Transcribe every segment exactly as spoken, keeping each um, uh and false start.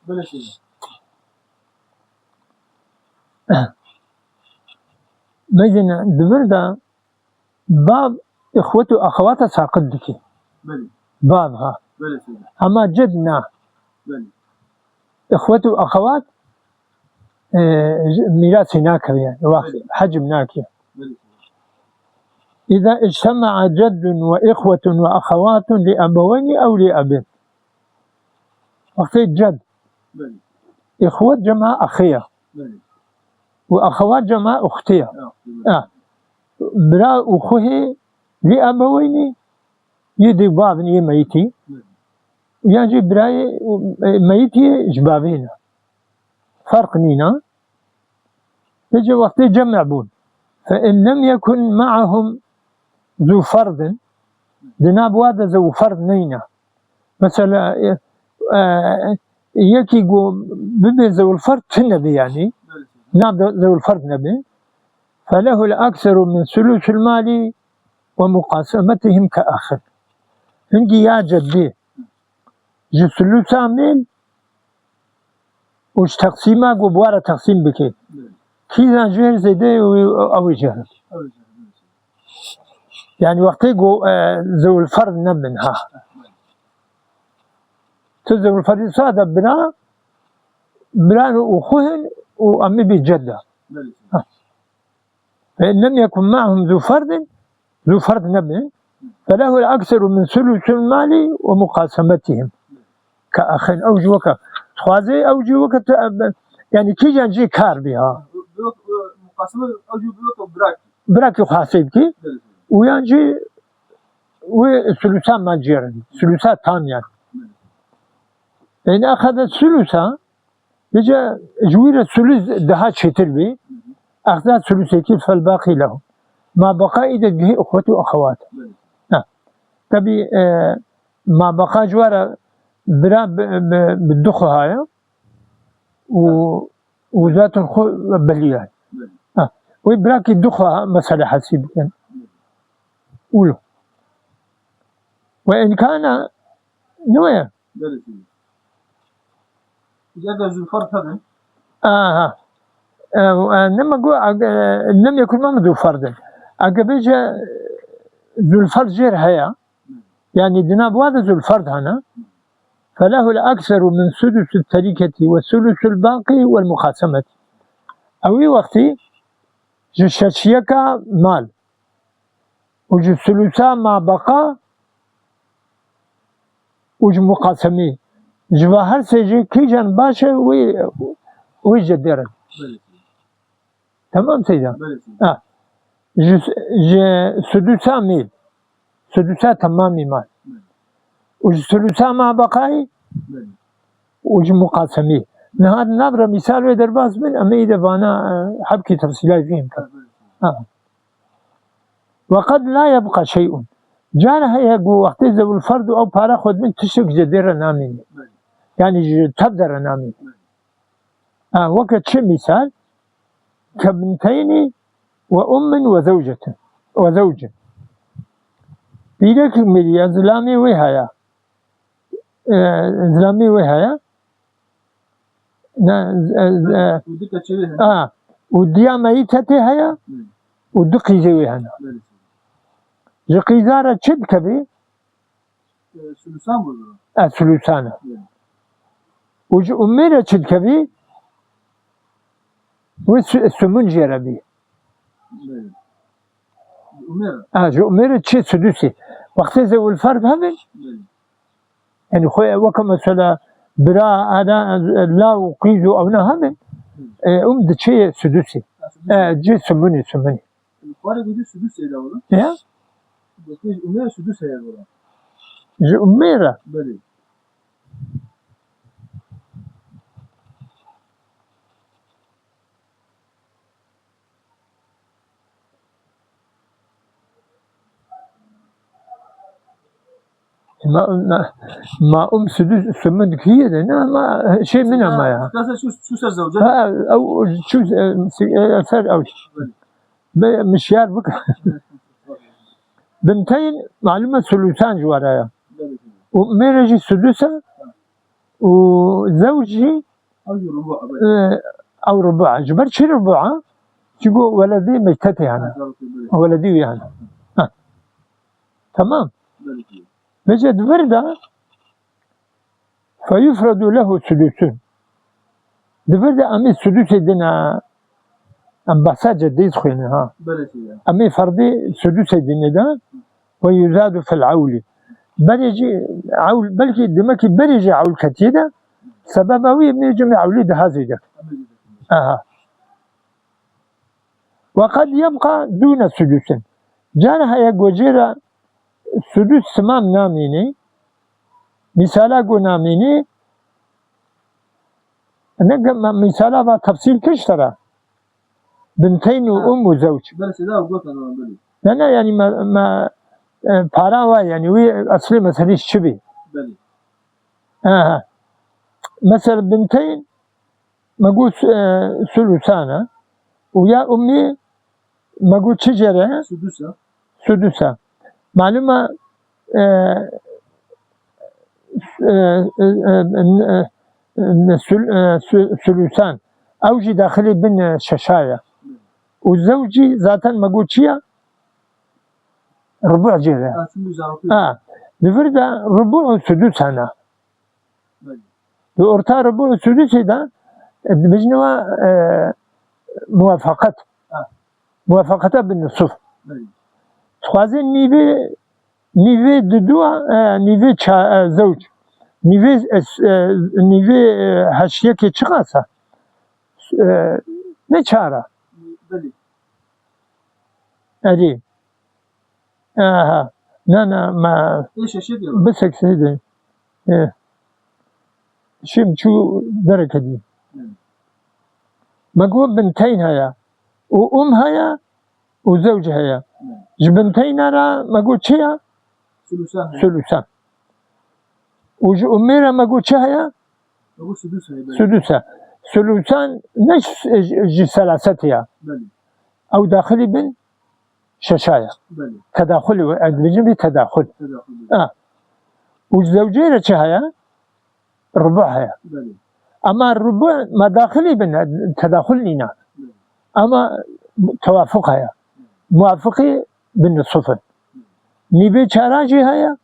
Belê seyda. Meyzên di vir de bav, ixwet û axewata saqit dike. Belê. Bav ha. Belê seyda. Ama ced na. Belê. Ixwet û axewat, e, mîrasê nakeve yani. Wext Belê. Hecm nake. Belê seyda. إذا اجتمع جد وإخوة وأخوات لأبوين أو لأب. Wextê ced. Belê. Îxwet cema axê ya. Belê. Û axewat cema uxtê ya. Ya, belê. Ha. Bira û xuhê lê ebeweynî yê dê bavin yê meyitî. Belê. Yan jî birayê, e, meyitî ji bavê ne. Ferq nîne. Vêce wextê cem bûn. فإن لم يكن معهم ذو فرض. Di nav wa de zewferd neyne. Mesela, e, e, yekî ku bibe zewlferd tune be yani. Nav de zewlferd nebe. فله الأكثر من ثلث المال ومقاسمتهم كأخ. Hingî ya ceddî ji sulusa mêl û ji teqsîma ku bi wa re teqsîm bike. Kîjan jê zêde wî, ew ê jê re. Yani wextê ku, e, zewlferd nebin ha. Tu zewlferdî sade bira, bira û xwe hin û em ê bê cedda. Ha. فإن لم يكن معهم ذو فرض، ذو فرض nebin, فله الأكثر من ثلث المال ومقاسمتهم كأخ. Ew jî weke, dixwaze ew jî weke tu, em, yani kîjan jê kar bî ha. Bi wek, e, muqaseme ew jî bi wek birakî. Birakî xwe hesê bikî. Belê. Û yan jî wê sulusa mal jê re, sulusa tam yani. Belê. Yani axede sulusa, Vêce ji wî re sulus daha çêtir bî. Exza sulusekî fel baqî lehu. Ma beqa î de gihê ixwet û exewat. Ha. Tebî, e, ma beqa ji wa re bira bi, bi, bi du xwe haya û, û zaten xwe belî ye. Ha. Wê birakî du xwe ha, mesela hesî bikin. Ulo. Ve inkana ne ye? Belê seyda. Îcar de zûlferd hebin. Aha. E, e, nema gu, ag-, e, nem yekun ma zûlferdin. Ege bêje zûlferd jêr heye. Yani di nav wa de zûlferd hene. فله الأكثر من سدس التركة والثلث الباقي والمقاسمة. Ewî wextî ji şeşiyeka mal û ji sulusa ma beqa û ji muqasemî. Ji va her sê jî kîjan baş e, wî, wî ji dêr in. Belê. Tamam seyda? Belê seyda. Ha. Ji, ji sudusa mîl. Sudusa temamî mal. Belê. Û ji sulusa ma beqayî Belê. Û ji muqasemî. Niha di nav re mîsal wê derbas bin, em ê de vana, e, hebkî tefsîlay vîn. Belê. Ha. وقد لا يبقى شيء. Cara heye ku wextê zewil ferd û ew para xwe dibin tiştek ji dê re namîne. Belê. Yani ji tev de re namîne. Belê. Ha, weke çi mîsal? Kebinteyni ve ummin ve zewcetin. Ve zewcin. Pîrekî miriye, zilamê wê heye. E, zilamê wê heye. Ne, e, e, Û du keçê wê hene. Ha, û diya meyîtetê heye. Hı. Û du qîzê wê hene. Belê. Ji qîza re çi dikevî? E, sulusan bû. E, sulusan e. Hı. Û ji ummê re çi dikevî? Wê su-, sumun jê re bî. Belê. Ji ummê re? Ha, ji ummê re çi sudusî. Wextê zewil ferd hebin. Belê. Yani xwe weke mesela bira, ada, law û qîz û ewna hebin. Hı. E, um diçe sudusî. Ha, sudusî. E, cê sumunî, sumunî. Xwarê gotî sudus heye wala. Ya? Gotî ji ummê re sudus heye wala. Ji ummê re? Belê. Ma, ma, ma um sudus, sumun kî ye de, ne, ma, şey min ama ya. Kasa şu, şu ser zewce. Ha, ew, şu, e, si-, e, ser ew. Belê. Be, mişyar bik. Binteyn, malum e, sulusan ji wara ya. Belê. Û mêre jî sudus e. û zewc jî, Ew jî rubu, belê. E, ew rubu. Ji ber çi rubu? Çigo weledî meytetê hene. Ha, zarokê, belê. Weledî wî hene. Ha. Tamam. Belê. Vêce di vir de, feyufredu lehu sudusun. Di vir de em ê sudusê dine, em behsa ceddî dixwînin ha. Belê ki ya. Em ê ferdî sudusê dine de ve yuzadu fil awli. Berê jî ewl, belkî demekî berê jî ewl ketiye de, sebeba wî em ê cemê ewlî daha zêde. Aha. Ve qed yebqa dûne sudusin. Cara heye gocê re sudus timam namînî, mîsala go namînî, ne ge-, me-, mîsala va tefsîl kir ji te re. Binteyn û Ha. Um û zewc. Belê, sêda û gotan wan, belê. Ne, ne, yanî me, me, e, para wa, yanî wî eslê meselê çi bî? Belê. Aha. Mesela binteyn, me got, e, sulusan e. Û ya ummî, me got çi jê re? Sudusa. Sudusa. Malum e, e, e, e, e, e, sül-, e, sü-, sulusan. Ew jî daxilî bin, e, şeşa ye. Û zewcî zaten me got çi ye? Rubu jê re. Ha, çünkü zarokî. Ha. Di vir de rubu û sudus hene. Belê. Di orta rubu û sudusê de, e, dibêjin wa, e, muwafaqet. Ha. Muwafaqeta bin nisuf. Belê. Dixwaze nîvê, nîvê didu, e, nîvê ça-, e, zewc. Nîvê, e, s-, e, nîvê, e, heşt yekê çiqas e? E, ne çar e? Belê. Erê. Aha. Na, na, ma Ê şeşê diyor. Bisek seyde. E. Şimdi şu derek edeyim. Hı. Me got binteyn heye. Û um heye. Û zewc heye. Hı. Ji binteyna ra me got çi ya? Sulusan heye. Sulusan. Û ji umê ra me got çi heye? Ew sudus heye, belê. Sudus e. Sulusan ne ji, ji selasetê ya. Belê. Ew daxilî bin şeşa ya. Belê. Tedaxulî, ez dibêjim vî tedaxul. Tedaxul, belê. Ha. Û ji zewcê re çi heye? Rubu heye. Belê. Ama rubu me daxilî bin, tedaxul nîne. Belê. Ama tewafuq heye. Muwafiqî bin nisuf in. Nîvê çara jî heye.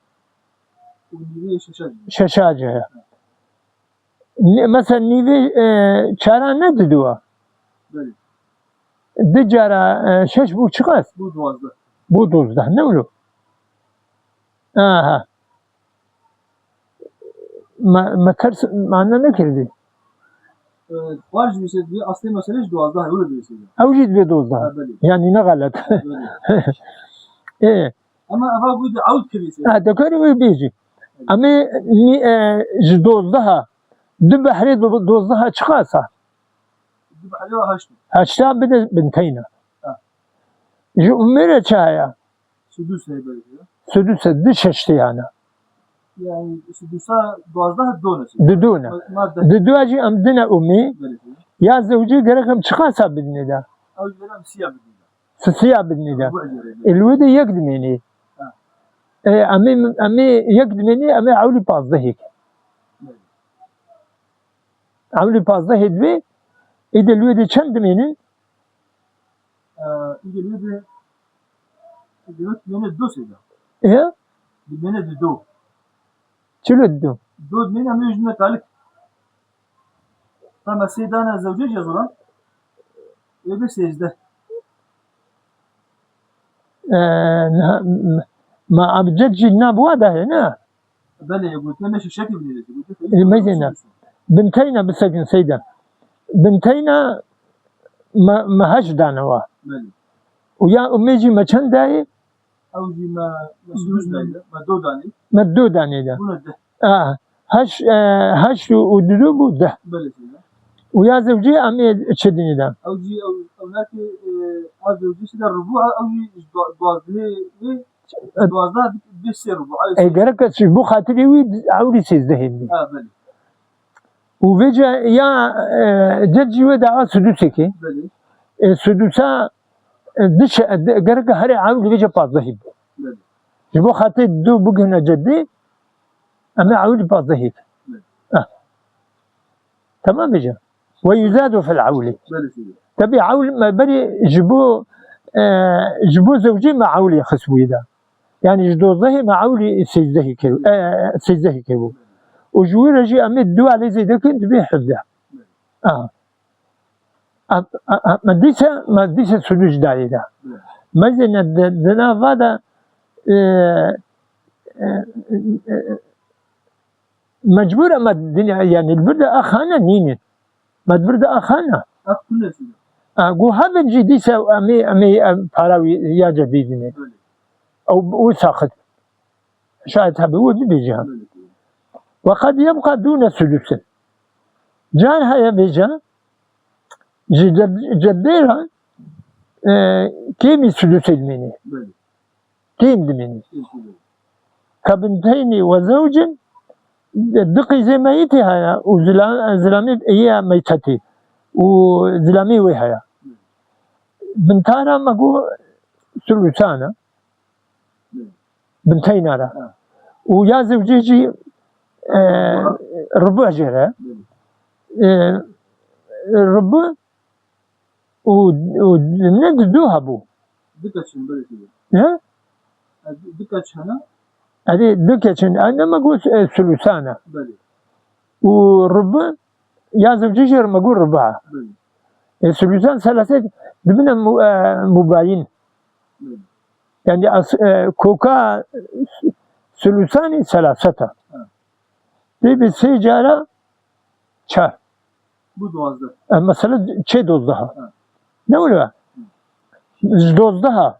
Û nîvê şeşa jî. Şeşa jî heye. Nî-, mesela nîvê, e, çara ne didu e? Belê. Di cara, e, şeş bû çiqas? Bû duwazdeh. Bû duwazdeh, ne wilo? Aha. Me, me ters mane nekirdî. E, xwar jî wî se-, wî aslê meselê jî duwazdeh e, wilo dibêjin. Ew jî dibê duwazdeh. Ha, belê. Yanî ne xelet. Belê. Ê. Ama eva bû di ewd kirî se. Ha, dekarî wê bêjî. Em ê nî-, e, ji dozdeha, du behrê do-, dozdeha çiqas e? Du behrê heşt. Heşta bide binteyna. Ha. Ji umê re çi heye? Sudus heye belkî ya. Sudus e, du şeştê hene. Yani sudusa duwazdeh done. Di done. Ma, ma deh. Di dua jî em dine umê. Belkî. Ya zewcê gerek em çiqasa bidinê de? Ew jî em siya bidinê de. Sisiya bidinê de. Rubu jê re. Ê, li wê de yek dimênê. Ha. Ê, em ê, em ê yek dimênê, em ê ewlî pazdehê ke. Belê. Ewlî pazdehê divê, ê de li wê de çend dimênin? Ee, îdî li de, demek dimêne do sêda. Ê? Dimêne di do. Çilo di do? Do dimêne em ê jine kalik. Tamam, sê dane zewcê cezuran. Ê bi sêzdeh. Ee, niha, m-, ma abced jî na buwa dahê, ne? Belê, gotiye me şeşekî binêrî, gotiye Ê, meyzêne. Binteyna bisekin seyda. Binteyna me, me heşt dane wa. Belê. Û ya umê jî me çend dayê? Ew jî me, me sudus dayê, me do danê. Me do danê de. Bûne deh. A, heşt, e, heşt û, û didu bû deh. Belê seyda. Û ya zewcê em ê çi dinê de? Ew jî, ew, ew nake, e, a zewcê seyda rubu, ew jî dua-, duwazdehê wê, Duwazdeh bi sê rubu, ay E, sê. Gerek e ji bo xatirê wî ewrî sêzdehê bî. Ha, belê. Û vêca ya, e, ced jî wê de a sudusekê. Belê. E, sudusa, e, di şe-, e, di, gerek e herê ewrî vêca pazdehê bî. Belê. Ji bo xatirê du bigihine cedê, em ê ewrî pazdehê. Belê. Ah. Tamam bêje. Ve yuzadu fil evlî. Belê seyda. Tabi ewl me berê ji bo, e, ji bo zewcê me ewlî xistbûyî de. Yani ji dozdehê me ewlî sêzdehê kir, e, sêzdehê kiribû. Û ji wî re jî em ê du alê zêde kin dibê hevdeh. Aha. A, a, a, me dîse, me dîse sudû ji dayê de. Me zê ne di, di nava de, e, e, e, mecbûr e me dinya, yani li vir de axane nînin. Me di vir de axane. Ev tune sîne. A, gu hebin jî dîse em ê, em ê, em para wî ya cedîdine. Belê. Ew, ew saxit. Şayet hebe wê bibêje. Belê. Ve qed yebqa dûne sudusin. Car heye bêje, ji ced-, ceddê re, e, kêmî sudusê dimînî. Belê. Kêm dimînî. Kêm dimînî. Ke binteynî ve zewcin, du qîzê meyîtî heye û zila-, zilamê yê meytetî û zilamê wê heye. Bintara me got sulusan e. Binteyna re. Ha. Û ya zewcê jî, e, rubu jê re. Belê. E, rubu û, û ne du hebû. Du keç in, belê seyda. He? E, du, du keç hene? Erê, du keç in. E, ne me got, e, sulusan e. Belê. Û rubu ya zewcê jê re me got ruba. Belê. E, sulusan selase dibine mu-, e, mubayin. Belê. Yani as-, e, koka sulusanî selaseta. Ha. Bê bi sê cara çar. Bu duwazdeh. E, mesela çê dozdeh. Ha. Ne öyle? Ji dozdeh.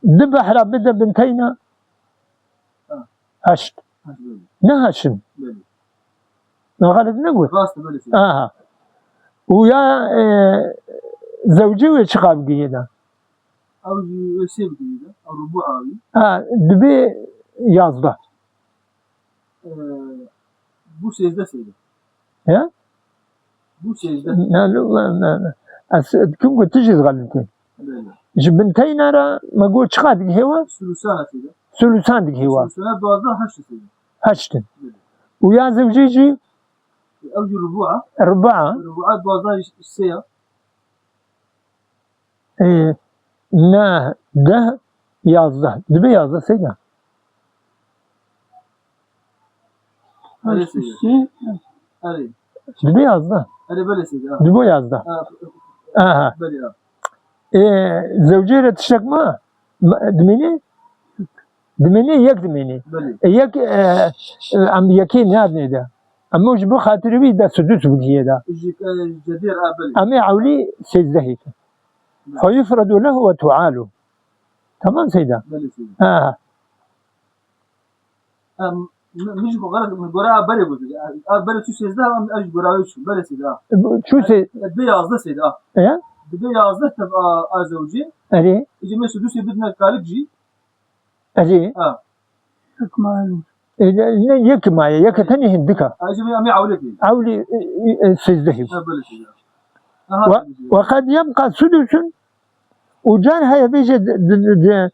Di behra bide binteyna. Ha. Heşt. Heşt, belê. Ne heşt in? Belê. Ne xelet ne got? Rast e, belê seyda. Aha. Û ya, e, zewcê wê çiqa bigihê de? Ew jî wê sê bigihê de. Ew rubu awî. Ha, dibê yazdeh. Ee, bu sêzdeh seyda. Ya? Bu sêzdeh. Na, na, na, na. Ez dikim ku tu jî dixelitî. Belê. Ji binteyna re me got çiqa digihê we? Sulusan seyda. Sulusan digihê we. Sulusan duwazdeh heşt seyda. Heşt in. Belê. Û ya zewcê jî? Ew jî rubu a. Rubu a. Rubu a duwazdeh sê ya. Ê, neh, deh, yazdeh. Dibe yazdeh seyda. Erê seyda. Erê. Dibe yazdeh. Erê belê seyda. Dibe yazdeh. Ha. Aha. Belê ha. Ê, zewcê re tiştek ma? Ma, dimînî? Dimînî, yek dimînî. Belê. E, yek, e, e, em yekê nadinê de. Em ji bo xatirê wî de sudus bigihê de. Ji, e, cedê re, a, belê. Em ê ewlî sêzdehê ke. Belê. Fe yufredu lehu ve tualu. Tamam seyda? Belê seyda. Ha. Em, min, min jî xwe xelet, min gora a berê bû. A berê çû sêzdeh, em, ez ji gora wê çûm. Belê seyda. Bu çû sê- E, dibe yazdeh seyda. E? Dibe yazdeh tev a, a zewcê. Erê. Îcê me sudusê bidine kalik jî. Erê. Ha. Hikma. E, ne, ne, yek maye, yek tenê hindik a. Ha, îcê me, em ê ewlê bî. Ewlî, e, e, e, sêzdehî. Ha, belê seyda. Aha, Ve, seyda. Ve qed yebqa sudusun. Û car heye bêje di, di, di, di,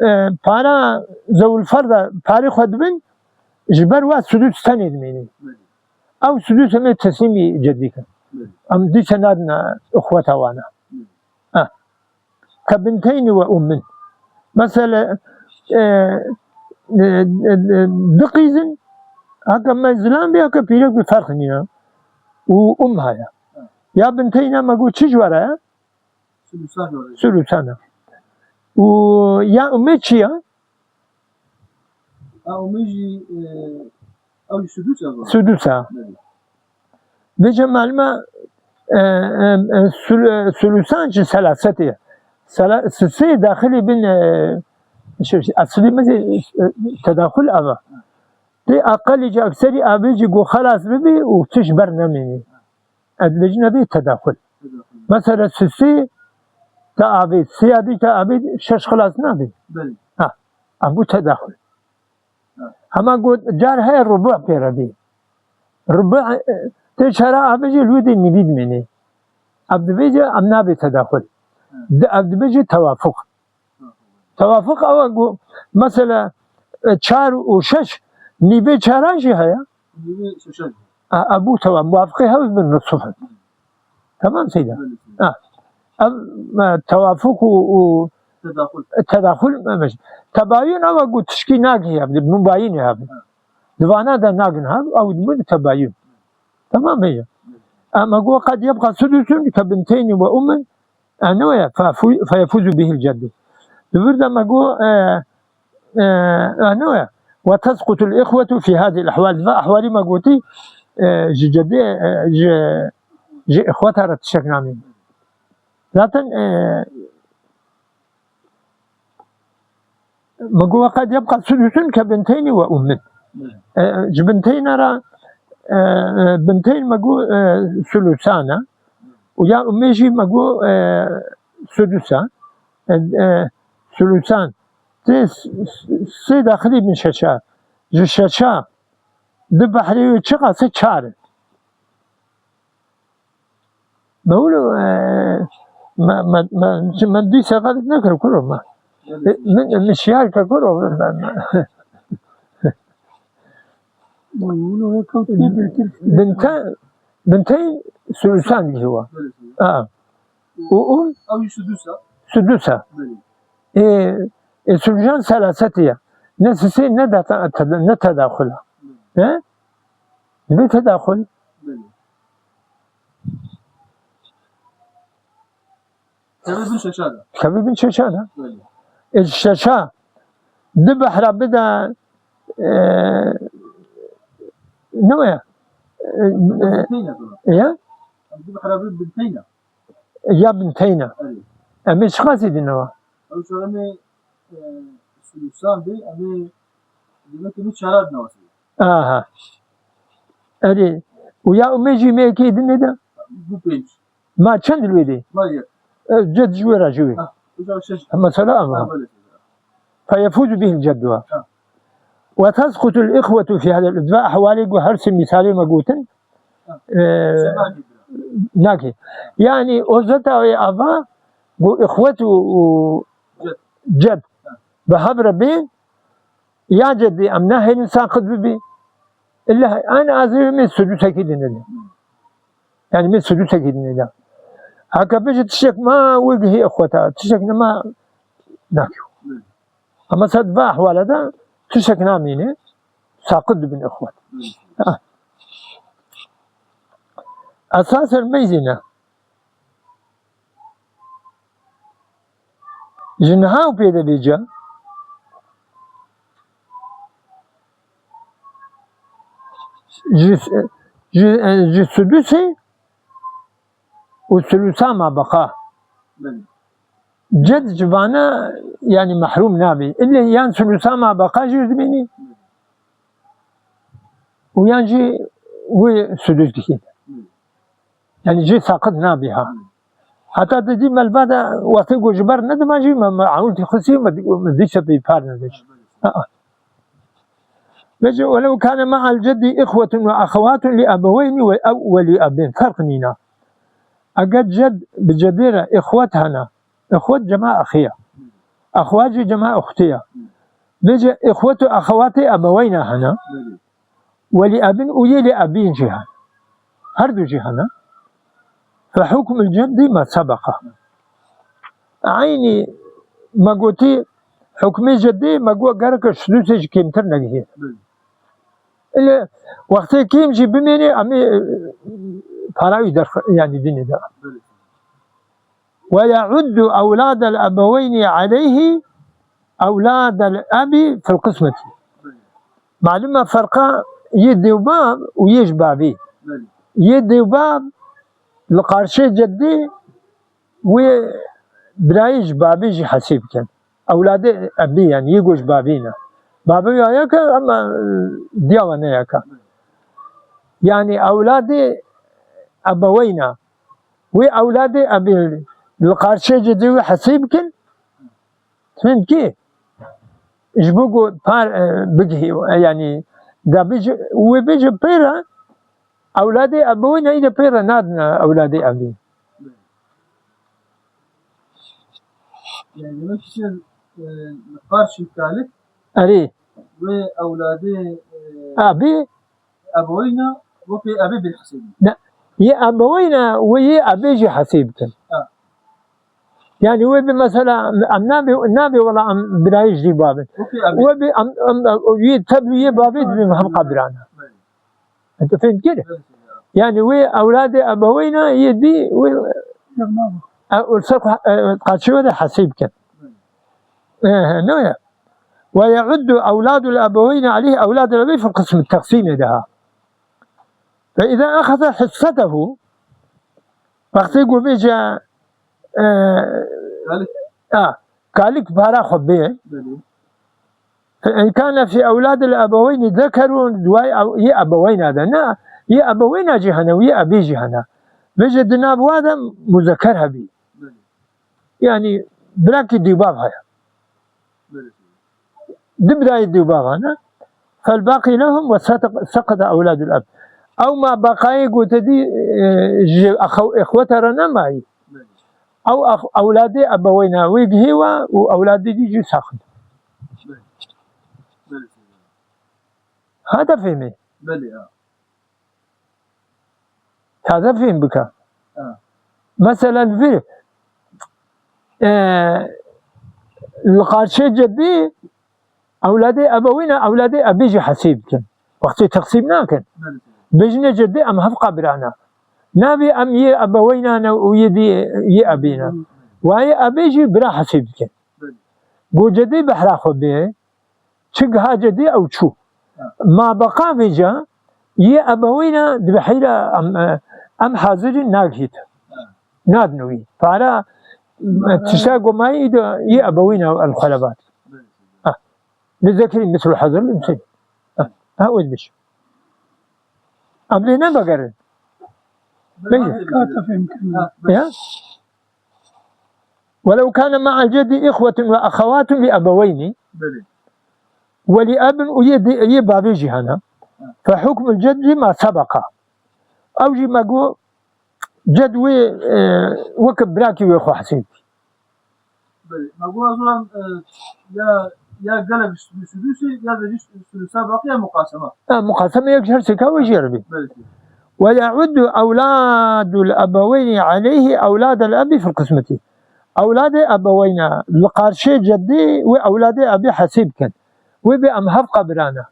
e, para zewil ferda parê xwe dibin, ji ber wa sudus tenê dimînî. Belê. Ew sudus em ê teslîmî cedî kin. Belê. Em dîse nadine ixweta wana. Belê. Ha. Ke binteynî ve ummin. Mesela, e, e, e, e, du qîzin, heke me zilam bî, heke pîrek bî ferq nîne. Û um heye. Ha. Ya binteyna me got çi ji were ye? Sulusan jî were. Sulusan e. Û ya umê çi ye? Ha, umê jî, e, ew jî sudus e. Sudus e. Belê. Vêce malime, e, e, e, sul-, e, sulusan ji selasetê ye. Sela-, sisê daxilî bin, e, şey, eslî min, e, tedaxul ava. Tê aqelî jî ekserî avê jî ku xelas bibî û tişt ber nemînî. Ez dibêjim nebê tedaxul. Tedaxul. Mesela sisê te avê, sê ya dî te avê şeş xilas nabê. Belê. Ha, em bû tedaxul. Ha. Hema got, car heye rubu pê re bê. Rubu, e, tê çara avê jî li wê dê nîvî dimênê. Ev dibêje, em nabê tedaxul. Ha. Di, ev dibêje tewafuk. Tewafuk ew e ku, mesela, e, çar û şeş, nîvê çaran jî heye. Nîvê şeşan jî. A, ev bû tewaf, muwafiqê hev bin nisf in. Tamam seyda. Belê, seyda. Ha. Ev, e, tewafuk û, û Tedaxul. Tedaxul, e, meş-, tebayun ew got tişkî nagihî hev, mubayînê hev. Ha. Di vana de nagin hev, ew dibin tebayun. Tamam heye. Ama got qed yebqa sudusun ke binteyni ve ummin, Eno ye, fefu-, feyefuzu bihil ceddu. Di vir de me got, e, e, eno ye. Ve tesqutul ihwetu fi hadihil ehwal. Va ehwalî me gotî, e, ji cedê, e, ji, ji ihweta re tiştek namîne. Zaten, e, Me got, "Ve qed yebqa sulusun ke binteynî ve ummin." E, ji binteyna re, e, e, binteyn me got, e, sulusan e. Û ya ummê jî me got, e, sudus e. E, e, sulusan. Tê s-, s-, sê daxilî bin şeşa. Ji şeşa du behrê wê çiqas e? Çar in. Me wilo, e, me, me, me, me dîsa xelet nekir kuro me. E, min, min şiyar ke kuro, me, me. Wilo hê kewt kê biltir. Binte, binte sulusan dihê wa. Ha. Û, û? Ew jî sudusa. Sudusa. Belê. E, e, sulusan selaseti ya. Ne sisê, ne da, ne tedaxula. He? Dibê tedaxul. Belê. Tevî bin şeşa de. Tevî bin şeşa de. Belê. E, şeşa. Du behra bide, e, ne ya? E, e, Binteyna buna. Ya? Du behra bi-, binteyna. Ya binteyna. Erê. Em ê çiqasî dine wa? Ew çax em ê, e, sulusan bê, em ê demek ki bi çarar nawasî. Aha. Erê. Û ya umê jî me yekê dinê de? Bu pênc. Ma çend li wê de? Ma yek. E, ced ji wê re ji wê. Ha, bu çax şeş. Mesela ama. Ha, böyle. Feyefuzu bihil ceddu. Ha. Ve tesqutul ihwetu fi hadal. Di va ehwalê ku her sê mîsalê me gotin, Ha. E, Sen nakî bira. Nakî. Yani ozeta wê ava ku ihwet û, û Ced. Ced Ha. bi hev re bên, ya cedî em nahêlin saqit bibî. Illa en azî me sudusekî dinê de. Yani me sudusekî dinê de. Heke bêje tiştek ma wê gihî ixweta, tiştek nema nakî. Hı. Ama se di va ehwala de tiştek namîne, saqit dibin ixwet. Hı. Ha. Esas el meyzîne. Ji niha û pê de bêje, ji, ji, ji sudusê û sulusa ma beqa. Belê. Ced ji vana, yani, mehrûm nabî. Illê yan sulusa ma beqa jî dibînî û yan jî wê sudus dikî. Belê. Yani jê saqit nabî ha. Heta te dî me li ba de wextê ku ji ber nedima jî me, me ewil tî xistî me, me dîsa pê par nediş. Aa. Vece welew kane me'al ceddî ihwetun ve axewatun li ebeweynî ve ew welî ebên. Ferq nîna. Eger ced bi cedê re ihwet hene, ihwet cema exî ye. Exwat jî cema uxtî ye. Vece ihwet û axewatê ebeweyna hene. Welî ebin û yê lê ebîn jî hene. Her du jî hene. Fe hukmul ceddî ma sebeqa. Eynî me gotî hukmê ceddî me got gereke sudusê ji kêmtir negihê. Belê. Ile wextê kêm jî bimênê em ê, e, para wî derxe-, yani dinê de. Belê. Ve ye'uddu evladel ebeweyni aleyhi evladel ebi fil qismeti. Malum e ferqa yê dêvbab û yê ji babî. Belê. Yê dêvbab li qarşê ceddî wê birayê ji babî jî hesîb bikin. Ewladê ebî yani yê ku ji babî ne. Babê ya yek e ama, e, diya we ne yek e. Yani ewladê ebeweyna. Wê ewladê ebî li qarşê ceddî wê hesîb bikin. Çimkî ji bo ku par, e, bigihî, e, yani, da bêje, wê bêje pê re, ewladê ebeweyna î de pê re nadine ewladê ebî. Yani demek ki, e, li qarşî kalik Erê. Wê ewladê, e, Ebî? Ebeweyna Wekî ebê bê hesêbî. Ne. Yê ebeweyna û yê ebê jî hesêb bikin. Ha. Yani wê bi mesela em nabê, nabê wela em birayê ji dî babin. Wekî ebê. Wê bi em, em, yê tevlî yê babê dibin hemqa birana. Belê. Ente fêm kir? Belê. Yani wê ewladê ebeweyna yê dî wê, e, û ser xwe, e, qarşî wê de hesêb bikin. Belê. E, he, ne ya. Ve ye'uddu ewladul ebeweyni aleyhi ewladul ebey fil qism teqsîmê de ha. Ve iza axaza hissetehu, wextê ku bêje, e, Kalik. Ha, kalik para xwe bê. Belê. Fe in kana fi ewladil ebeweyni zekerun, duway ew-, yê ebeweyna de. Na, yê ebeweyna jî hene û yê ebê jî hene. Bêje di nav wa de muzeker hebî. Belê. Yani birakî dîbav heye. Belê. Di birayê dîbav hene. Fel baqî lehum ve seq-, seqata ewladul eb. Ew ma baqayê gote dî, e, ji exew-, exweta re nemayî. Belê. Ew ex-, ewladê ebeweyna wê gihê we û ewladê dî jî saxin. Belê. Belê. Hate fêmê? Belê, ha. Taze fêm bike. Ha. Mesela li vir, e, li qarşê cedî ewladê ebewî ne, ewladê ebî jî hesîb dikin. Wextê teqsîm nakin. Belê. Bêjine cedî em hevqa birana. Nabê em yê ebeweyna ne û yê dî yê ebî ne. Hı. Wayê ebê jî bira hesîb dikin. Belê. Go cedî behra xwe bê, çi giha cedî ew çû. Ha. Ma beqa vêca, yê ebeweyna dibe heyra em, em hazirî nagihît. Ha. Nadin wî. Para, Para. Tişta gomayî de yê ebeweyna el xelebat. Belê. Ha. Li zekirî mislu hazir li misli. Ha. Ha, wê dibiş. Em lê nevegerin. Belê. Belê. Kata fêm kirin. Ha, belê. Ya? ولو كان مع الجد إخوة وأخوات لأبوين. Belê. ولأب û yê dê-, yê bavê jî hene. Ha. فحكم الجد ما سبق. Ew jî me got, ced wê, e, weke birakî wê xwe hesîb. Belê. Me got, ez wan, e, ya, ya gelek sudûsê ya da jî sudûsa baqî ya muqasema. Ha, muqasema yek ji her sêka wê jê re bî. Belê. ويعد أولاد الأبوين عليه أولاد الأب في القسمة. Ewladê ebeweyna li qarşê cedî wê ewladê ebî hesîb bikin. Wê bê em hevqa birana.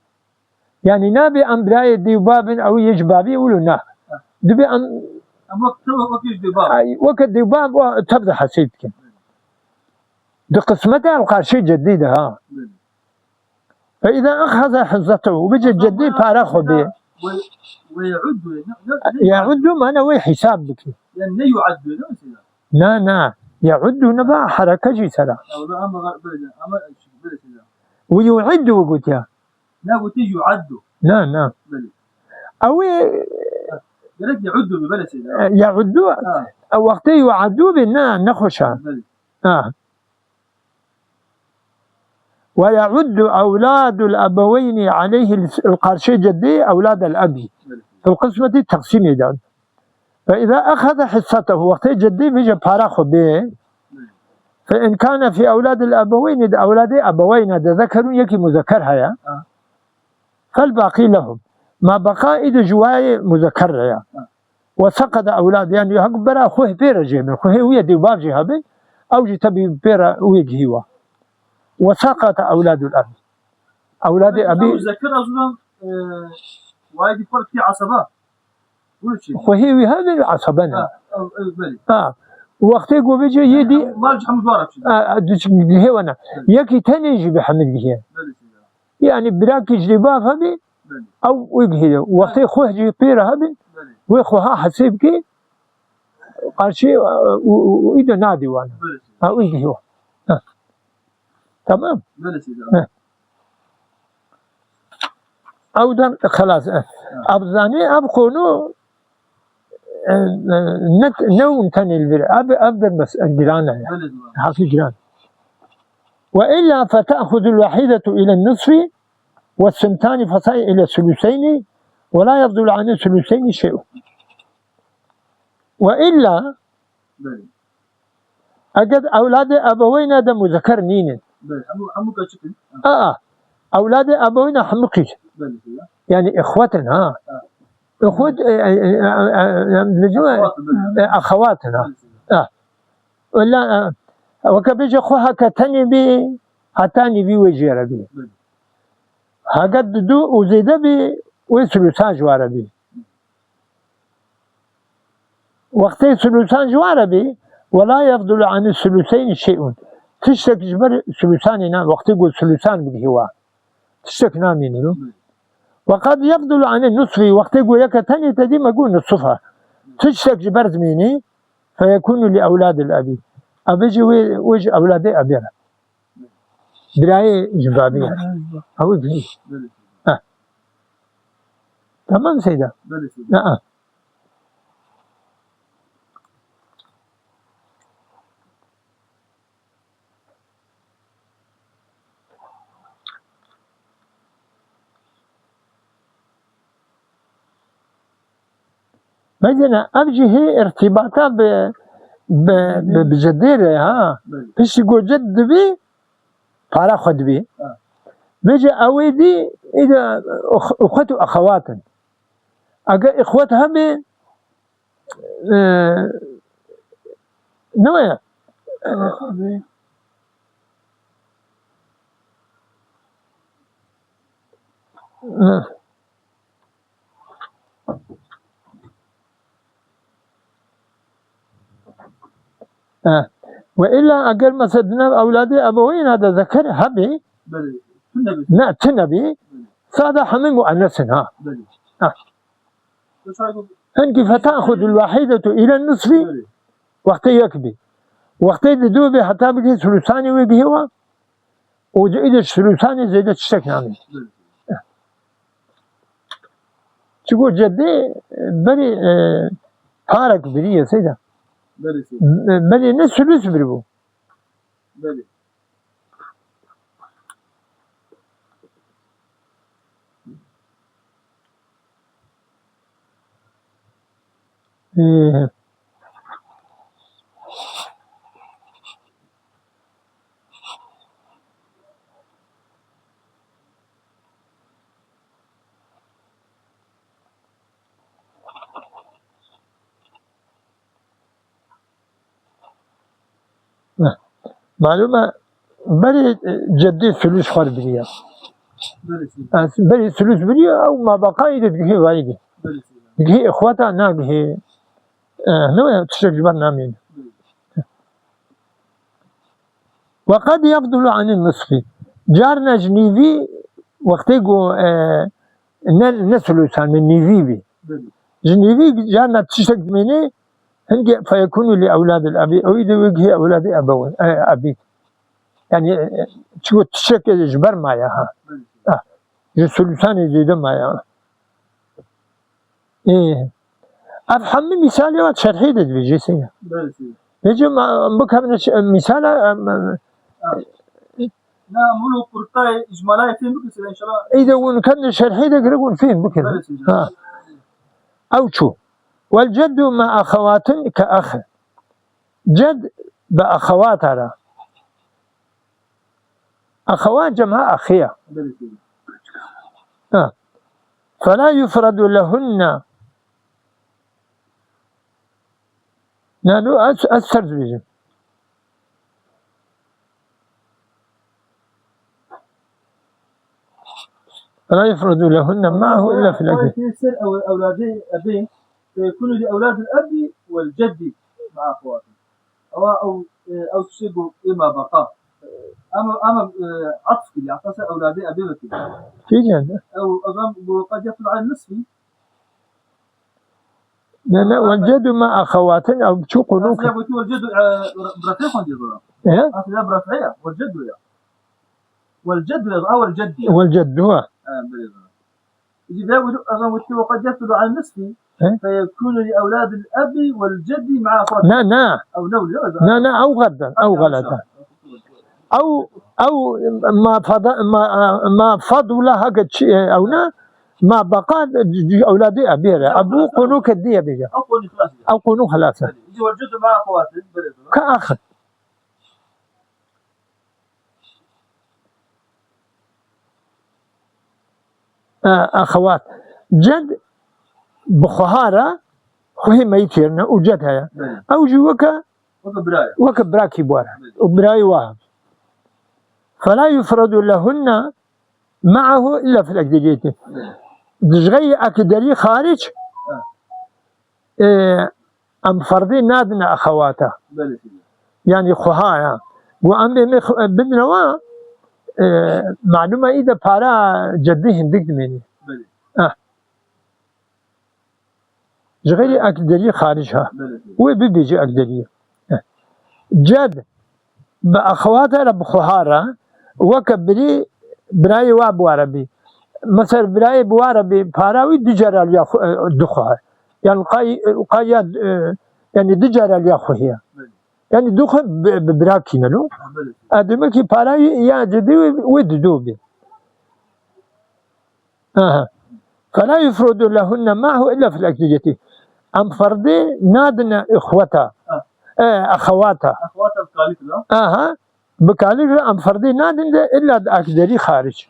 Yani nabê em birayê dê û babin, ew yê ji babî wilo na. Dibê em Em wek, wek, wek ji dê û bab. Ay, weke dê û bab, o tev de hesîb bikin. Di qismeta el qarşê cedî de ha. Belê. فإذا أخذ حصته, bêje cedî para xwe bê. Ve, ve ye'uddu, ne, ne, ne Ye'uddu mana wê hesab bike. Yani ne yu'addu, ne mesela? Na, na. Ye'uddu ne ba hereke jî sera. Ya, wala ama böyle, ama böyle şeyler. Ve yu'iddu gotiya. Ne gotiye yu'addu? Na, na. Belê. Ew ê Gerek ye'uddu be, böyle şeyler. E, ye'uddu, Ha. e, wextê yu'addu be, na, nexweş e. Belê. Ha. ويعد أولاد الأبوين عليه ال-, li qarşê cedî أولاد الأب. Belê. في القسمة teqsîmê de. فإذا أخذ حصته, wextê cedî bêje para xwe bê. Belê. فإن كان في أولاد الأبوين, di ewladê ebeweyna de zekerun, yekî muzeker heye. Ha. فالباقي لهم. Ma beqa îdo ji wayê muzeker re ya. Ha. وسقط أولاد, yani hek bera xwe pê re jê bin. Xwe wî ye dê û bav jî hebin. Ew jî tebî pê re wê gihî wa. وسقط أولاد الأب. Ewladê Peki, ebî ew zekir ez ulan, e, wayê dî pir kî asaba. Wî çi? Xwe hê wî hebin asaba ne. Ha, ew, ew, belê. Ha. Wextê ku bêje yê dî Hemû, mal ji hemû dwara çi? Ha, ha, du çi gihê we ne. Belê. Yekî tenê jî bi hemî gihê. Belê, belê. Yani birakî ji dê bav hebî, Belê. ew wê gihê de. Wextê xwe jî pê re hebin, Belê. wê xwe ha hesê bike, qarşî, û, û, û, î de nadî wan. Belê. Ha, wê gihê wan. Ha. Tamam. Belê, seyda. Ha. Ew de xelas. Ha. Ev zanî, ev konu, e, e, ne, ne hûn tenê li vir. Ev, ev der mes-, giran e. Belê, tamam. Hafî giran. وإلا فتأخذ الوحيدة إلى النصف والثنتان فصاعدا إلى الثلثين ولا يفضل عن الثلثين شيء. وإلا Belê. Eger ewladê ebeweyna de muzeker nînin. Belê, hemû, hemû keçik in. Aa, ewladê ebeweyna hemû qîz. Belê, ya. Yani ixwet in, ha. Ha. Xwe, e, e, e, e, e, dibêjin, e, e, exewatin, ha. Ha. Wela, e, weke bêje xwe heke tenê bî, heta nîvî wê jê re bî. Heke didu û zêde bî, wê sulusan ji wa re bî. Wextê sulusan ji wa re bî, wela yefdulu anî suluseyni şey'un. Tiştek ji ber sulusanê na, wextê ku sulusan bigihî wa. Tiştek namînin o. Ve qad yefdulu anî nusfî, wextê ku yeke tenê te dî me got nusuf e. Tiştek ji ber dimînî, feyekûnu li ewladil ebî. Ebê jî wê, wê ji ewladê ebê re. Birayê ji babê ye. Ew ê bihî. Belê. Heh. Tamam Seyda. Belê Seyda. Ha. Mesela ev jî hê irtîbata bi, bi, bi, bi cedê re ha. Belê. Piştî ku ced dibî, para xwe dibî. Ha. Bêje ew ê dî, î de ux-, uxwet û exewat in. Ege ixwet hebe, e, ne waya? Aha, be. E, ve illa eger mesela di nav ewladê ebeweyna de zeker hebe, Belê. Tune bî. Ne, tune bî. Belê. Sade hemî muennes in ha. Belê. Ha. Mesela bu Hinki feta'xudul wahidetu ile nisfî, Belê. Wextê yek bî. Wextê didu bî heta bigihê sulusanê wê gihê wa. Û di îde sulusanê zêde tiştek namî. Belê. Çiko cedê berî, e, parek biriye Seyda. Belê Seyda. Berî ne sulus biribû. Belê. Ee, Heh. Malûm e, berê, e, cedê sulus xwe biriya. Berê sulus. Ez berê sulus biriya, ew ma beqayî de digihê vayî de. Berê sulus. Digihê ixweta nagihê, e, ne waya tiştek ji ber namîne. Ve qed yefdulu anî nisfî. Carna ji nîvî wextê ku, e, ne, ne sulusan, min nîvî bî. Belê. Ji nîvî carna tiştek dimîne, hingê feyekûnû li ewladil ebî, ew î de wê gihê ewladê ebewin, e, ebî. Yani, e, çigo tiştek ji ber maye ha. Belê. Ha. Ji sulusanê zêde maye ha. Ê. Ev hemî mîsalê wa şerhê de dibêje seyda. Belê seyda. Pêçe ma, bikevne ş-, mîsala, em, em, Ha. Na, em wilo kurtayê, îcmalayê fêm bikin seyda, înşallah. Ey de hûn kevne şerhê de girek hûn fêm bikin. Belê seyda. Ha. Ew çû. Wel ceddu ma exewatin ke axe. Ced bi exewata re. Exewat cemha exê ye. Belê seyda. Ha. Fela yufradu lehunne. Na, no, ez, ez ser dibêjim. Fela yufradu lehunne ma'ahu illa fil ebî. Ser ew-, ewladê ebê, e, kunu li ewladil ebî wel ceddî ma'a exewatin. Ewa ew, e, ew tiştê ku ê ma beqa. Em, em, e, atf kiriye, heta ser ewladê ebê vekiriye. Kîjan? Ew, ew zam ku qed yefdulu anî nisfî. Ne, ne, wel ceddu ma exewatin, ew çû qunûk. Aslında gotiye wel ceddu, e, bi ref'ê xwendiye zora. He? Aslında bi ref'ê ya, wel ceddu ya. Wel ceddu ya, a wel ceddi. Wel ceddu ha. He, belê zora. Îdî vê gotiye, ez an gotiye, "Ve qed yefdulu an nisfî, He? Feyekûnu li ewladil ebî wel ceddî ma'a fadil." Na, na. Ew ne wili, ew Na, na, ew xelet e, ew xelet e. Ew, ew ma fada-, ma, ma fadula heke çi, ew ne, ma beqa ewladê ebê re. Ew qunûke diye bêje. Ew qunû xilas e. Ew qunû xilas e. Belê. Îdî wel ceddu ma'a xewatin, belê zora. Ka ax. E, exewat. Ced, bi xweha re xwehê meyîtê ne û ced heye. Belê. Ew jî weke, weke birayê, weke birakî bi we re. Belê. Û birayê we hebî. Fela yufredu lehunne ma'ahu illa fil ekderiyeti. Belê. Ji xeyrî ekderî xaric, ha, e, em ferdê nadine exewata. Belê. Yanî xweha ya. Got em ê me xwe-, bidine wa, e, malûm e î de para cedî hindik dimênî. Belê. Eh. Ji xeyrî ekderî xaric ha. Belê. Wê bibêje ekderiyê. Eh. Ced bi exewata re bi xweha re, weke birî birayê wa bi wa re bî. Mesela birayê bi wa re bî, para wî du cara liya xwe, e, du xwe. Yani qay-, qaya, e, yani du cara liya xwe heye. Yani du xwe bi, bi bira kîne lo. A demek ki para ya cedî wê, wê dido bî. Aha. Fela yufredu lehunne ma'hu illa fil ekderiyeti. Em ferdê nadine ixweta. Ha. E, exewata. Exewata bi kalik de. Aha. Bi kalik re em ferdê nadin de illa di ekderî xaric.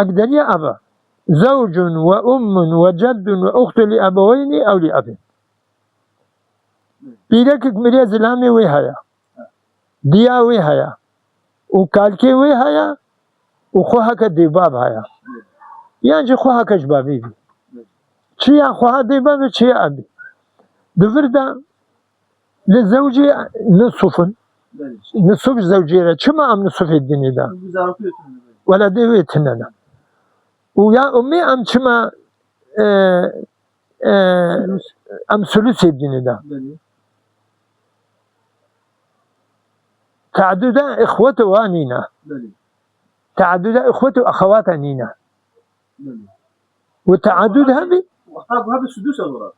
Ekderiya ev e. Zewcun ve ummun ve ceddun ve uxtu li ebeweyni ew li ebin. Pîrekek miriye, zilamê wê heye. Diya wê heye. Û kalkê wê heye. Û xwe heke dêvbab heye. Yan jî xwe heke ji bavê bî. Çi ya xwe ha dêvbab e, çi ya ebî. Di vir de li zewcê nisuf in. Belê. Nisuf zewcê re. Çima em nisufê dinê de? Çünkü zarokê tune ne. Weladê wê tune ne. Û ya umê em çima, e, e, Sulus. Em sulusê dinê de? Belê. Teaduda ixwet wa nîne. Belê. Teaduda ixwet û exewata nîne. Belê. Û teadud hebî? Wexta ku hebî sudus e zora.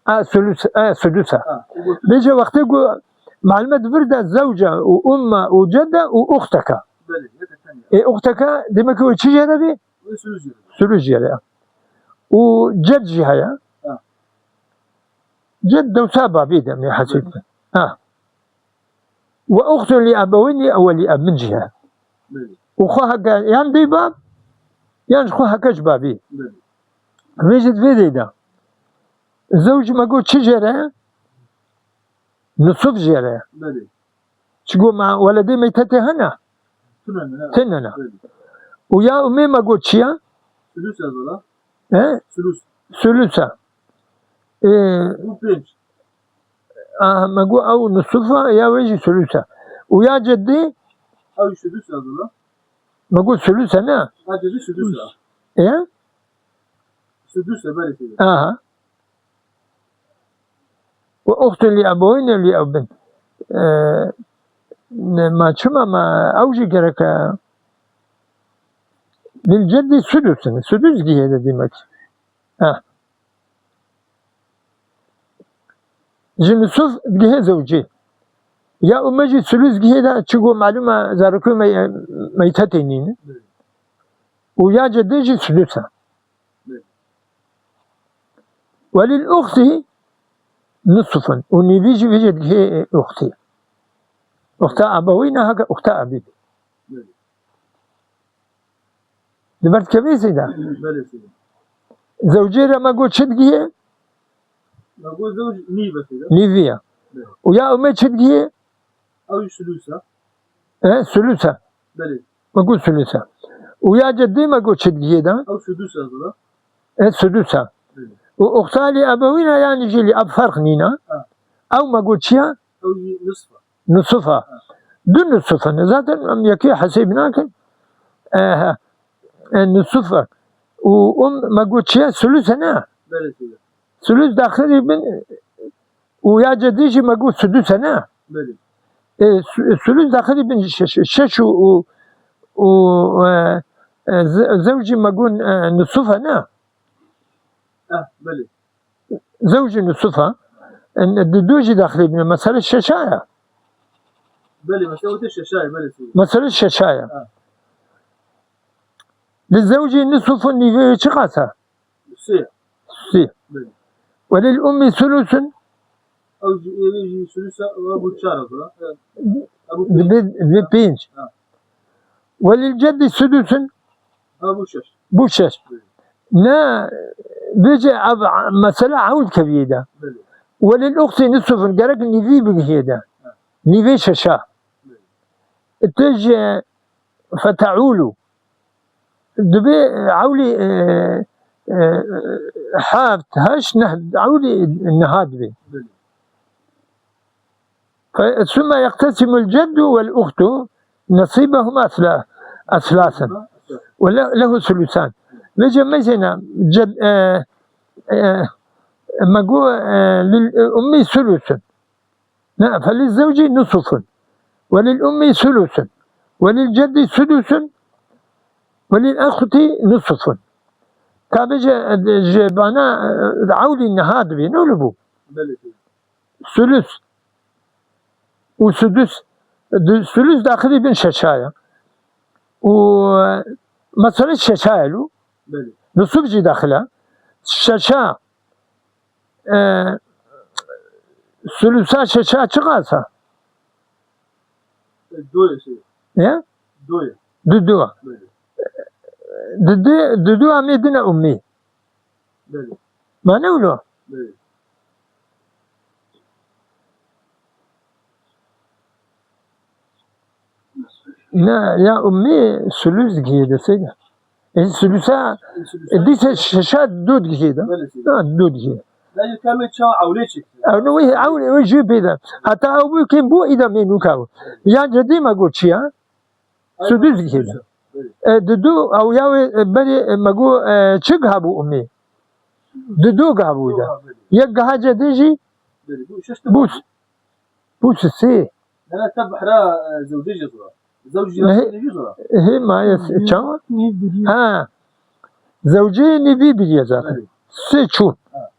A, sulus, a, sudus e. Ha, û got- Bêje wextê ku malûm e di vir de zewce û umme û cedde û uxteke. Belê, yeke tenya. Ê, uxteke demek ki wê çi jê re bî? Wê sudus jê re. Sudus jê re. Û ced jî heye. Ha. Ced dewsa babî de me hesîb. Belê. Ha. Ve uxtun li ebeweyni ew li ebin jî heye. Belê. Û xwe heke yan dê bab, yan ji xwe heke ji babî. Belê. Vê jî di vê dê de. Zewc me got çi jê re? Nisuf jê re. Belê. Çi got me weledê meytetê hene? Tune ne. Tune ne. Belê. Û ya umê me got çi ya? Sülüs yazılı. He? Sülüs. Sülüs e. Ee, Bu pênc. Aha, me got ew nusuf e, ya wê jî sulus e. Û ya ceddî? Ew jî sudus e zora. Me got sulus e ne? Ha, ceddî sudus e. E? Sudus e, belê sudus. Aha. Ve uxtun li ebaweyne li ebin. E, ne, ma çima ma ew jî gereke lil ceddî sudus in. Sudus gihê de demek. Ha. Ji nisuf digihê zewcê. Ya ume jî sulus gihê de, çigo malûm e zarokê me, meytetê nîne. Û ya cedê jî sulus e. Welil uxtî nisufun. Û nîvî jî vêje digihê uxtî. Uxta ebewî ne heke uxta ebî. Di ber dikevê seyda? Belê seyda. Zewcê re me got çi digihê? Me got zewc nîv e seyda. Nîvî ye. Belê. Û ya ume çi digihê? Ew jî sulus e. E, sulus e. Belê. Me got sulus e. Û ya cedê me got çi digihê da? Ew sudus e zora. E, sudus e. Belê. Û uxta li ebewî ne, yanî jî li eb ferq nîne. Ha. Ew me got çi ye? Ew jî nisf e. Nusuf e. Ha. Du nusuf in. Zaten em yekê hesêb nakin. E, he. E, nusuf e. Û um me got çi ye? Sulus e ne? Belê, sulus. Sulus daxilî bin û ya cedî jî me got sudus e ne? Belê. E, su-, sulus daxilî bin şeş, şeş û, û, û, e, e, ze-, zewcî me got, e, nusuf e ne? Eh, belê. Zewcî nusuf e. E, di du jî daxilî bin. Mesele şeşa ye. Belê, mesele wete şeşa ye, belê, seyda. Mesele şeşa ye. Ha. Li zewcî nisufun nîvê çi qas e? Sê. Sê. Belê. Welil ummi sulusun. Ew jî, êvê jî sulus e, ew bû çar e zora. E, ew bû pênc. Divê, divê pênc. Ha. Welil ceddi sudusun. Ew bû şeş. Bû şeş. Belê. Ne, bêje ev, mesela ewl keviyê de. Belê. Welil uxtî nisufun, gerek nîvî bigihê de. Ha. Nîvê şeşa. Belê. Tu jî feteûlu. Dibê ewlî, e, e, heft, heşt, neh, ewlî niha dibê. Belê. Fe-, ثم يقتسم الجد والأخت نصيبهما أثلا-، أثلاثا. وله، له ثلثان. Vêce mesela ced-, e, e, me got, e, للأم ثلث. Ne, فللزوج نصف. وللأم ثلث. وللجد سدس. وللأخت نصف. Ka bêje, e, ji bana, e, ewlî niha dibê, ne wilo bû? Belê. Sülüs û sudus, di-, sülüs daxilî bin şeşa ye. Û, e, mesela şeşa ye lû. Belê. Nisuf jî daxil e. Şeşa, e, sülüsa şeşa çiqas e? E, du ye şey. Ye? Du ye. Du du. Belê. Di du, di du em ê dine ummî. Belê. Ma ne wilo? Belê. Ne, ya ummî sülüs giye de seyda. E, sülüsa, e, dîse şeşa du giye de. Belê seyda. Ha, du giye. Ne, yekemê ça ewlê çekti. Ew ne wî, ew, ew jî pêda. Heta ew bû kim bû, îda mê nûka bû. Ya cedî me got çi ya? Sudus gihe de. E, di du, ew ya wê, e, berê, e, me got, e, çi giha bû umî? Di du giha bû de. Yek giha cedê jî bû, bû sê. Nene te behra, e, zewcê jî zora. Zewcê jî zora. Hê ma ye çawa? Ha. Zewcê nîvî biriye zaten. Sê çû. Ha.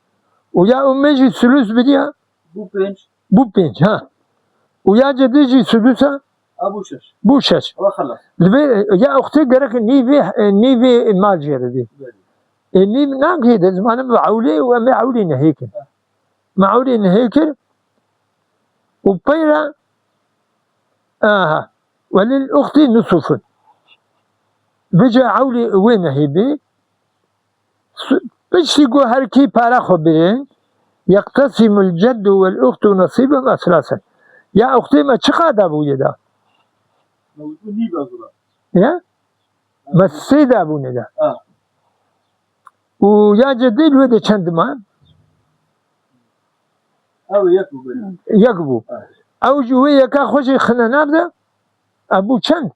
Û ya umê jî sulus biriya. Bû pênc. Bû pênc, ha. Û ya cedê jî sudusa? A, bû şeş. Bû şeş. Ewa xelas. Divê, ya uxtê gerek nîvê, nîvê mal jê re bê. Belê. E, nîv nagihê de zimanim bi ewlê û em ê ewlê nehê kir. Ha. Me ewlê nehê kir. Û peyra, aha. Welil uxtî nusufun. Bice ewlê wê nehê bê. Su-, piştî ku her kî para xwe birin, yeqtesimul ceddu wel uxtu nesîbehum eslasen. Ya uxtê me çiqa dabû yê da? Mewcûd nî be zira. Ya? Me sê dabûne da. Ha. Û ya cedê li wê de çend diman? Ew yek bû belê. Yek bû. Ha. Ew ji wê yeka xwe jî xine nav de, ev bû çend?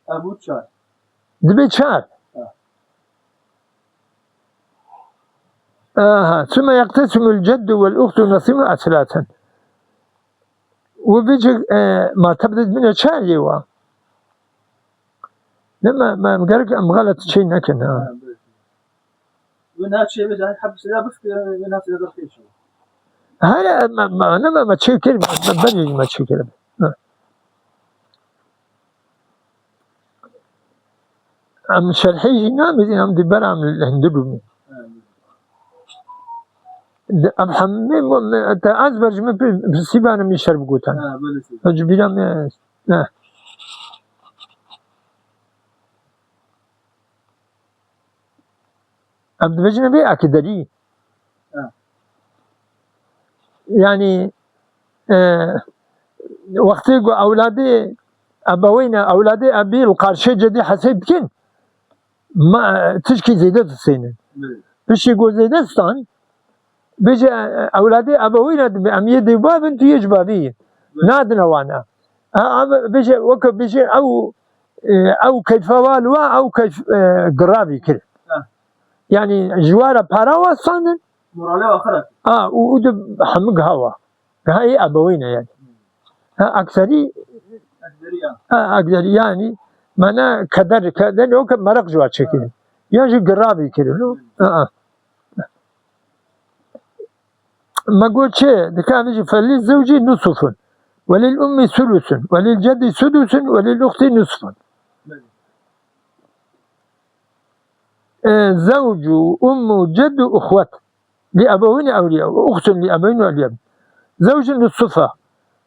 Ev bû çar. Dibe çar. Ha. Aha, ثم يقتسم الجد والأخت نصيبهما أثلاثا. Û bêje, e, ma tev de dibine çar yê wa. Ne me, me, me gerek em xelet çê nekin, ha. Ha, belê. Wê niha çê bê, cahil hep sêda bifikire, wê niha sêda derxê çê. Here, me, me, ne me, me çê kir, me, me berê me çê kir. Ha. Em şerhê jî namizin, em di ber em li hundir bû. Ha, belê. Em hemî, te ez ber ji min pir, pirsî bane min şer bigotan. Ha, belê seyda. Ji bîra me, ne. Em dibêjine vê akiderî. Ha. Yani, e, wextê ku ewladê ebeweyne, ewladê ebî li qarşê cedî hesê dikin, ma, tişkî zêde distênin. Evet. Piştî ku zêde stan, bêje, e, ewladê ebeweyne dibe, em yê dê babin, tu yê ji babî yî. Evet. Nadine wan e. Ha, ev bêje, weke bêje ew, e, ew keyfa wa li wa, ew keyf, e, giravî kir. Ha. Yani ji wa re para westandin. Moralê wa xira. Ha, û, û de hemû giha wa. Giha ê ebeweyne yani. Ha, ekserî. Ekserî ya. Ha, ekserî yani. Mana keder, keder yok, mereq ji wa çekirin. Ha. Ya jî giravî kirin. Ha. Me got çi? Dikare jî felî zewcî nusufun. Welil ummi sulusun. Welil ceddi sudusun. Welil uxti nusufun. E, zewcu, ummu, ceddu, uxwet. Li ebewîne ewliya. Uxtun li ebewîne ewliya. Zewcu nusufa.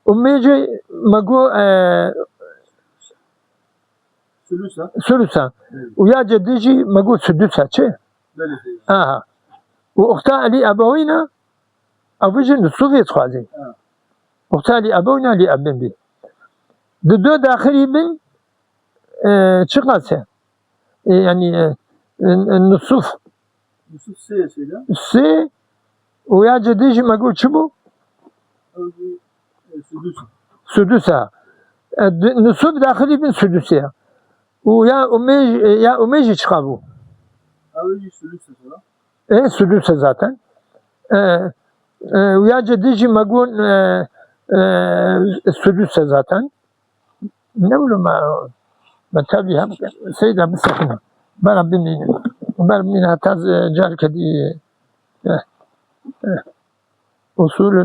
Ummê jî me got, e, Sulusa. Sulusa. Evet. Û ya cedî jî me got sudusa, çi? Belê, belê. Aha. Û uxta Elî Ebawîna, ew jî nisûfê dixwazî. Ha. Uxta Elî Ebawîna Elî Ebin bî. Di do daxilî bin, e, çiqas e? E, yanî, e, e, nisûf. Nisûf sê ye şeyda. Sê, û ya cedî jî me got çi bû? Ew jî, e, sudusa. Sudusa. E, di-, nisûf daxilî bin sudusê ye. Û ya umê, ya umê jî çiqa bû? Ew jî sudusa. E, sudusa zaten. E, e, û ya cedî jî me got, e, e, sudusa zaten. Ne wilo me, me tevî hem seyda bisekine. Bera bimîne. Bera bimîne heta z-, careke dî, e, e, usulü